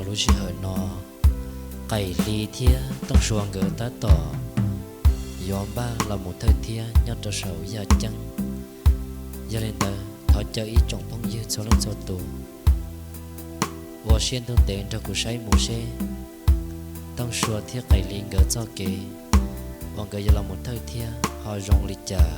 Lub sij hawm no, Qaim Hli thiab Tooj Sua nkawd tab tom yuav npaj los mus thawj thiab nyob rau saum yaj ceeb. Yog li ntawd, thov caw ib tsoom phooj ywg txhua leej txhua tus ua siab ntuj ntev nrog kuv saib mus seb Tooj Sua thiab Qaim Hli nkawd txoj kev uas nkawd yuav los mus thawj thiab ho zoo li cas.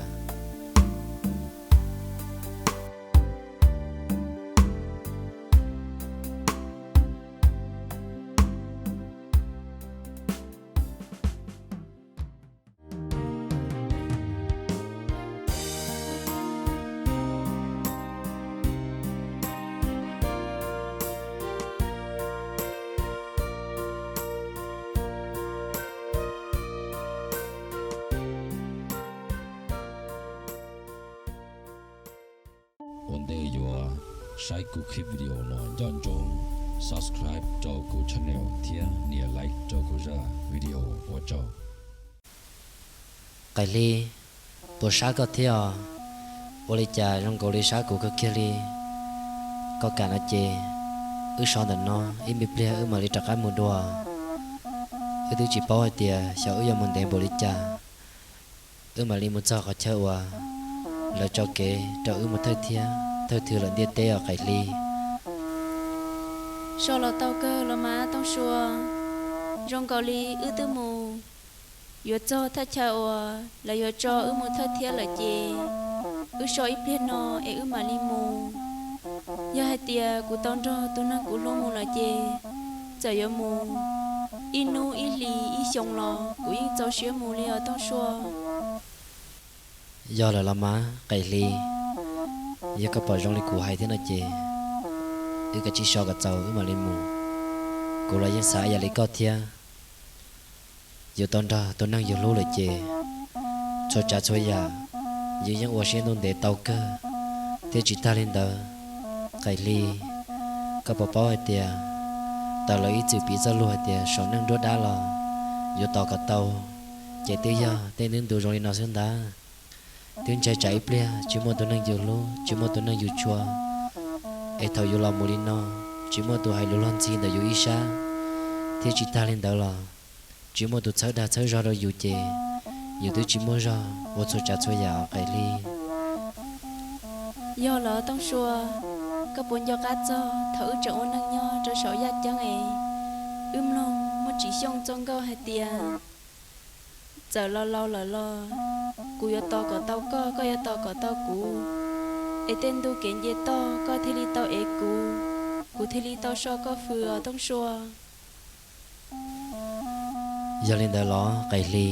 Ua ntej yuav saib kuv clip video no nco ntsoov subscribe rau kuv channel thiab nias like rau kuv zaj video ua tsaug. Qaim Hli, puas sab koj thiab os? Ua li cas zoo nkaus li sab kuv kawg kiag li? Koj kam no ces wb so ntawm no ib me pliag wb mam li rov qab mus dua. Wb twb tsis paub hais tias xyov wb yuav mus ntev npaum li cas, wb mam li mus txog qhov chaw uas lawv tso kev rau wb mus thawj thiab thawj thw lawm ntiaj teb os Qaim Hli. So los tau kawg los mas Tooj Sua, zoo nkaus li wb twb mus yuav txog thaj chaw uas lawv yuav tso wb mus thawj thiab lawm ces wb so ib pliag no es wb mam li mus. Yog hais tias kuv tau nrog tus neeg kuv hlub mus lawm ces txawm yuav mus ib hnub ib hlis ib xyoos los kuv yeej txaus siab mus li os Tooj Sua. Yog lawm los mas Qaim Hli, yog koj pom zoo li kuv hais thiab no ces wb kav tsij so kom txaus wb mam li mus. Kuv los yeej xav ib yam li koj thiab. Yus tau nrog tus neeg yus hlub lawm ces txhua tsav txhua yam yus yeej ua siab ntuj ntev tau kawg. Thiab tsis tag li ntawd, Qaim Hli, koj puas paub hais tias tau lawv ib txwm piv txoj lus hais tias saum neej nruab dab los yuav tos kom tau, ces twb yog tej hnub ntu zoo li no xwb ntag. Twb ntshai tsam ib pliag tsis muaj tus neeg yus hlub, tsis muaj tus neeg yus tshua, es thaum yus los mus li no tsis muaj tus hais lus luag ntxhi ntawm yus ib sab, thiab tsis tag li ntawd los tsis muaj tus txhawb dag txhawb zog rau yus ces yus twb tsis muaj zog ua txhua tsav txhua yam os Qaim Hli. Yog los Tooj Sua, koj puas nco qab txog thaum wb tseem ua neej nyob rau saum yaj ceeb es wb mloog muaj tsis xyooj txoj nkauj hais tias txawm los laus lawm los kuv yuav tos kom tau koj, koj yuav tos kom tau kuv, es tej ntu kev nce toj koj thiaj li tau ev kuv, kuv thiaj li tau so koj fws os Tooj Sua. Yog li ntawd los Qaim Hli,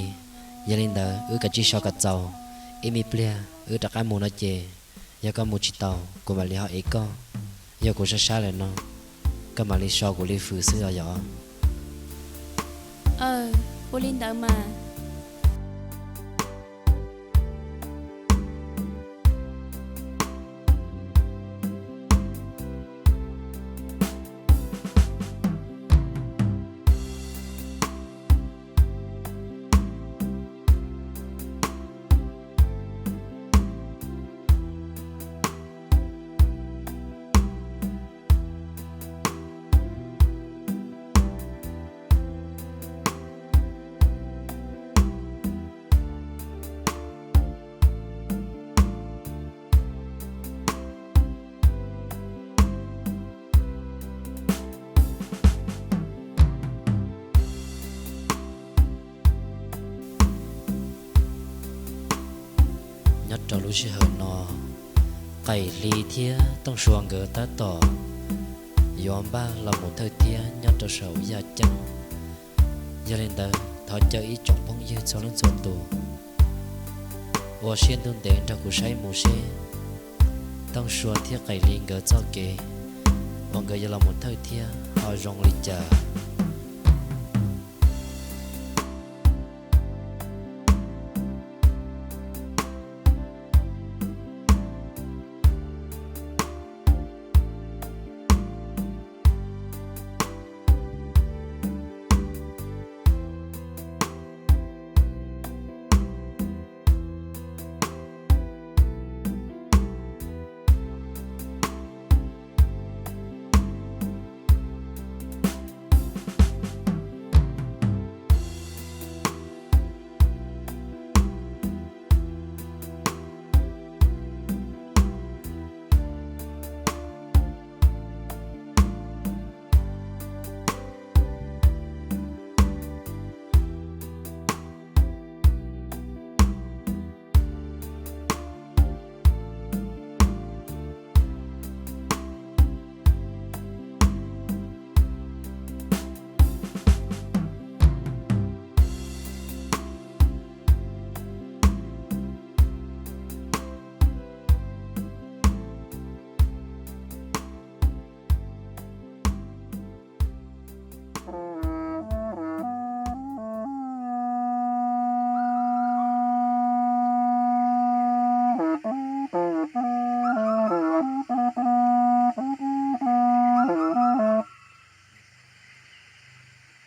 yog li ntawd wb kav tsij so kom txaus, ib me pliag wb rov qab mus no ces yog koj mus tsis tau kuv mam li ho ev koj, yog kuv sab sab lawm no koj mam li so kuv li fws xwb os yom. Aw, ua li ntawd mas. Nyob rau lub sij hawm no, Qaim Hli thiab Tooj Sua nkawd tab tom yuav npaj los mus thawj thiab nyob rau saum yaj ceeb. Yog li ntawd thov caw ib tsoom phooj ywg txhua leej txhua tus ua siab ntuj ntev nrog kuv saib mus seb Tooj Sua thiab Qaim Hli nkawd txoj kev uas nkawd yuav los mus thawj thiab ho zoo li cas.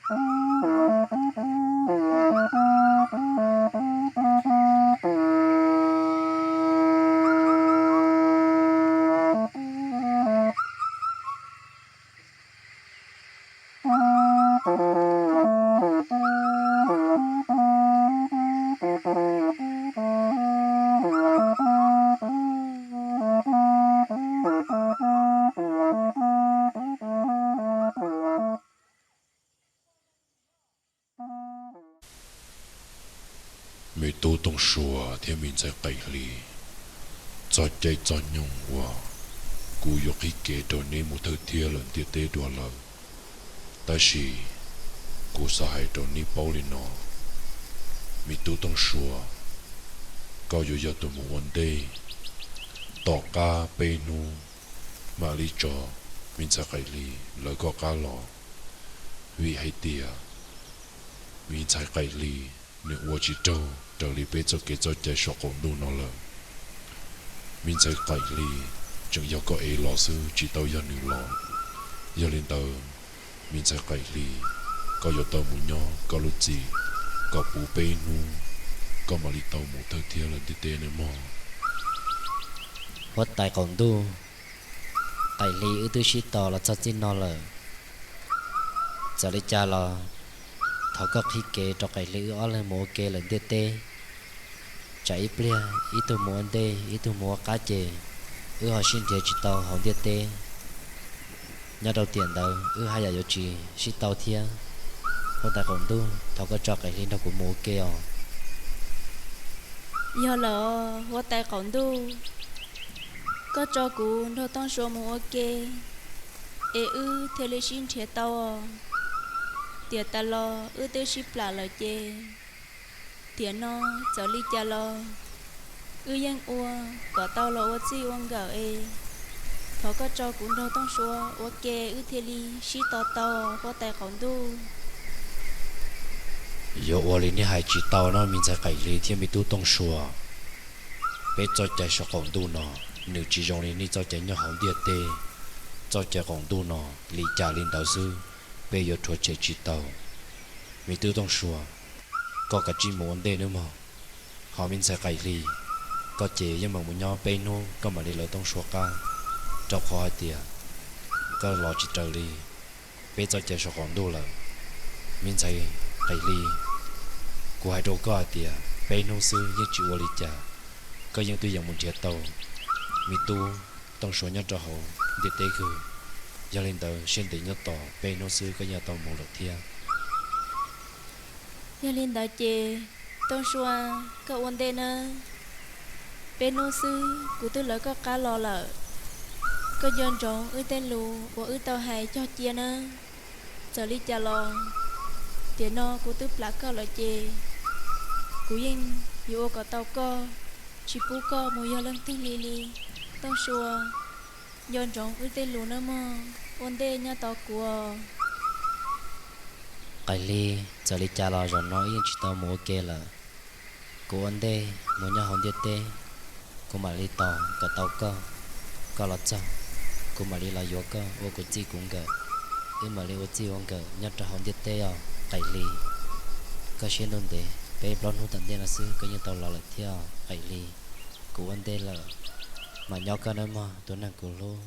Me tub Tooj Sua thiab me ntxhais Qaim Hli, txog caij txog nyoog uas kuv yuav qhib kev rau neb mus thawj thiab lawm ntiaj teb dua lawm. Tab sis kuv xav hais rau neb paub li no, me tub Tooj Sua, koj yuav yog tus mus ua ntej, tom qab peb hnub mam li tso me ntxhais Qaim Hli lawv koj qab los, vim hais tias me ntxhais Qaim Hli nws ua tsis raug raws li peb txoj kev txoj cai saum qaum ntuj no lawm. Me ntxhais Qaim Hli tseem yog koj ev los xwb tsis tau yog nws los. Yog li ntawd, me ntxhais Qaim Hli, koj yuav tau mus nyob koj lub txim kom puv peb hnub, koj mam li tau mus thawj thiab lawm ntiaj teb nawb mog. Huab tais qaum ntuj, Qaim Hli wb twb sib tos los txog txij no lawm. Txawm li cas los thov koj qhib kev rau Qaim Hli wb ob leeg mus ua ke lawm ntiaj teb. Tsam ib pliag ib tug mus ua ntej ib tug mus ua qab ces wb ho sib nrhiav tsis tau hauv ntiaj teb. Nyob rau tiam ntawd wb haj yam yuav tsis sib tau thiab. Huab tais qaum ntuj, thov koj tso Qaim Hli nrog kuv mus ua ke os. Yog lawm os huab tais qaum ntuj, koj tso kuv nrog Tooj Sua mus ua ke es wb thiaj li sib nrhiav tau os. Tiam tas los wb twb sib plam lawm ces tiam no txawm li cas los wb yeej ua kom tau los ua txij ua nkawm es thov koj tso kuv nrog Tooj Sua ua ke wb thiaj li sib to tau huab tais qaum ntuj. Yuav ua li nej hais tsis tau no me ntxhais Qaim Hli thiab me tub Tooj Sua. Peb txoj cai saum qaum ntuj no nws tsis zoo li nej txoj cai nyob hauv ntiaj teb. Txoj cai qaum ntuj no li cas li ntawd xwb, peb yuav rhuav tshem tsis tau. Me tub Tooj Sua, koj kav tsij mus ua ntej nawb mog. Ho me ntxhais Qaim Hli, koj ces yeej meem mus nyob peb hnub koj mam li lawv Tooj Sua qab, rau qhov hais tias koj los tsis raws li peb txoj cai saum qaum ntuj lawm. Me ntxhais Qaim Hli, kuv hais rau koj hais tias peb hnub xwb yeej tsis ua li cas, koj yeej twb yuav mus nrhiav tau me tub Tooj Sua nyob rau hauv ntiaj teb kawg. Yog li ntawd siab ntev nyob tos peb hnub xwb koj yeej tau mus lawm thiab. Yog li ntawd ces Tooj Sua, koj ua ntej nawb. Peb hnub xwb kuv twb lawv koj qab los lawm. Koj nco ntsoov wb tej lus uas wb tau hais cog cia nawb. Txawm li cas los tiam no kuv twb plam koj lawm ces kuv yeej yuav ua kom tau koj, tsis pub koj mus yog leej twg li li. Tooj Sua, nco ntsoov wb tej lus nawb mog, ua ntej nyob tos kuv os. Qaim Hli, txawm li cas los zaum no wb yeej tsis tau mus ua ke lawm. Kuv ua ntej mus nyob hauv ntiaj teb, kuv mam li tos kom tau koj. Koj los txog, kuv mam li los yuav koj ua kuv txij kuv nkawm. Wb mam li ua txij ua nkawm nyob rau hauv ntiaj teb os Qaim Hli. Koj siab ntuj ntev, peb plaub hnub tom ntej no xwb koj yeej tau los lawm thiab os Qaim Hli. Kuv ua ntej lawm, mam nyob koj nawb mog tus neeg kuv hlub.